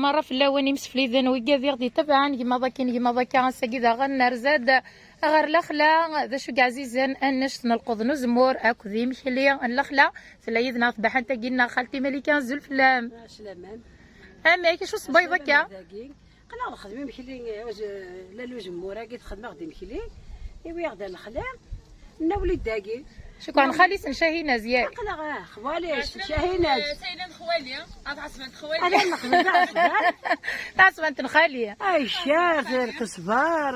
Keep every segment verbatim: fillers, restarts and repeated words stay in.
Merra fell-awen imsefliden wigad i ɣ-d-itabɛen, gma ḍakin, gma ḍakka, ass-agi daɣen nerza-d ɣer Lexla, d acu i ɛzizen, annect n lqeḍ n uzemmur akked imekli n Lexla. Tella yid-neɣ tbaḥant-agi-nneɣ, xalti Malika, azul fell-am. Ɛeslama-m. Amek, acu tessewwayeḍ akka? Aql-aɣ nxeddem imekli, eh, uz-, lal uzemmur-agi txedmeɣ-d imekli, iwiɣ-d ɣer Lexla, nna wlid dagi. Cukran xali-s n Cahinaz, yak? Aql-aɣ, ah, xwali-s, Cahinaz. Sayla n xwali, ad tɛeṣbent xwali. Ala, nxeddem taɛeṣbant. Taɛeṣbant n xali. Ay, ccaf, lkesbar,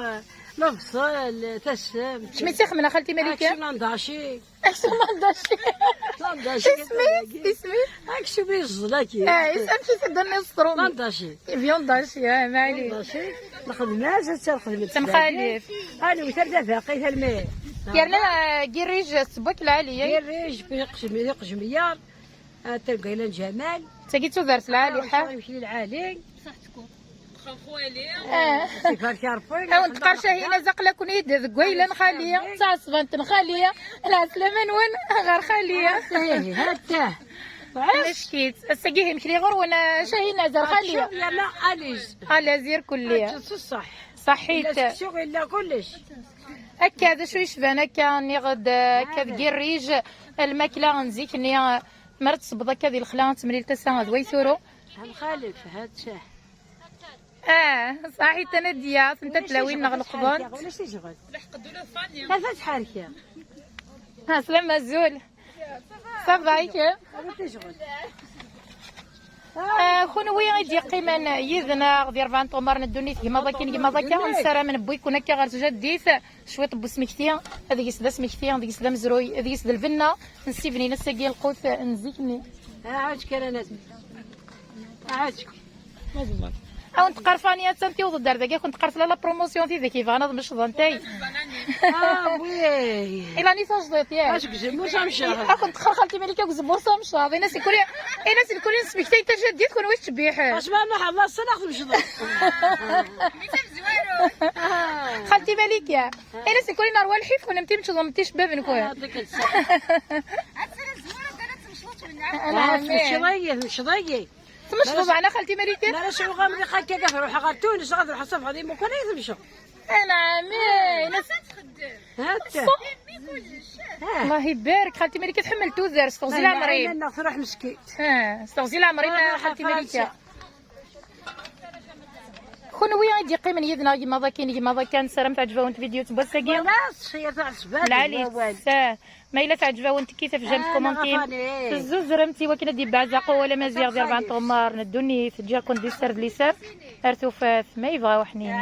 lebṣel, tasemt. Cmi tt-ixedmen a xalti Malika? Aksum landaci. Aksum landaci. Landaci. Isem-is? Isem-is? Aksum yeẓẓel-agi. Ah, is-, amek i t-id-nniḍ s trumit? Landaci. Viande hachée, ah, maɛlic. Landaci. Nxedm-as, ad tt-nxedm. Temxalif. Ad newter d abaqi, talmi. Yerna, ah, girrij s tewwak lɛali, eh? Girrij, iqjem, iqjem yar. Ah, tagayla n Ǧamal. Tagi d tudert lɛali, ah, ha? Imekli lɛali. Ah. Sifarka Rebbi. Awen teqqar Cahinaz, aql-aken-id deg wayla n xali, d taɛeṣbant n xali. Lɛeslama-nwen ɣer xali. Ah, hatta. Mackit. Ass-agi imekli ɣur-wen, ah, Cahinaz, ar xali. Yerna aliz. Ala zir kulli. Aǧǧet ṣṣeḥ. Ṣaḥit. Illa seksu, illa kullec. Akka, d acu yecban akka, nniɣ-d, akka d girrij, lmakla n zik-nni, mi ara tsebbeḍ akka di Lexla, temlilt ass-a d way turu. Mxalif, ha-tt-ah. Ah, ṣaḥit a Nadya, tent-a tlawin neɣ leqḍent. Ulac tijɣel. Ulac tijɣel. Tafat ḥerka. Ah, slama azul. Ça va, i kemm? Ah, kunwi i d-yeqqimen yid-neɣ di rebɛa n tɣemmar n ddunit, gma ḍakin, gma ḍakka, nessaram newwi-ken akka ɣer tjaddit, cwiṭ n usmekti, deg-s d asmekti, deg-s d amezruy, deg-s d lbenna, nessibnin ass-agi lqut n zik-nni. Aɛuǧ kan a Nadya. Aɛuǧ. Awen teqqar Fani, attan tiwḍ-d ar dagi, ad kent teqqar tella la promotion, tidak yebɣan ad mecḍent, ay. Ah, oui. Ilani tajdiṭ, yak. Acu gzem, ur samceɣ. Ad kent teqqar xalti Malika gzem, ur samceɣ. Ini-as lkuli, ini-as lkuli nesmektay tajaddit, kunwi tettbih. Asma ma ḥalla, ssanaɣ tmecḍeḍ. Xalti Malika, ini-as lkuli nerwa lḥif, kunwi mecḍem ticebbab-nwen. Ah, dik الصح. Ana Ah, ɛemmi. Tmecḍayi, tmecḍayi. Tmecḍeḍ ɛna xalti Malika? Ma ara sɛuɣ amḍiq akka, ad ruḥeɣ ɣer Tunes, ad ruḥeɣ ṣafeɣ di mukan ay temceḍ. Anɛam, eh, nas-, ha-tt. Ṣṣeḥ. Ah. Allah ibarek, xalti Malika tḥemmel tudert, s teɣzi leɛmer-im. Anɛam, neɣ truḥ meskint. Ah, s teɣzi leɛmer-im, ah, xalti Malika. Kunwi i d-yeqqimen yid-neɣ, gma ḍakin, gma ḍakka, nessaram teɛǧeb-awen tvidyut n wass-agi. Lɛali, ah. Ma yella teɛǧeb-awen, tekkit afjam, ah, tkumantim, tezzuzremt i wakken ad d-yebbeɛzeq wawal amaziɣ di rebɛa n tɣemmar n ddunit. Ǧǧiɣ-ken di sser d liser ar tufat, ma yebɣa uḥnin.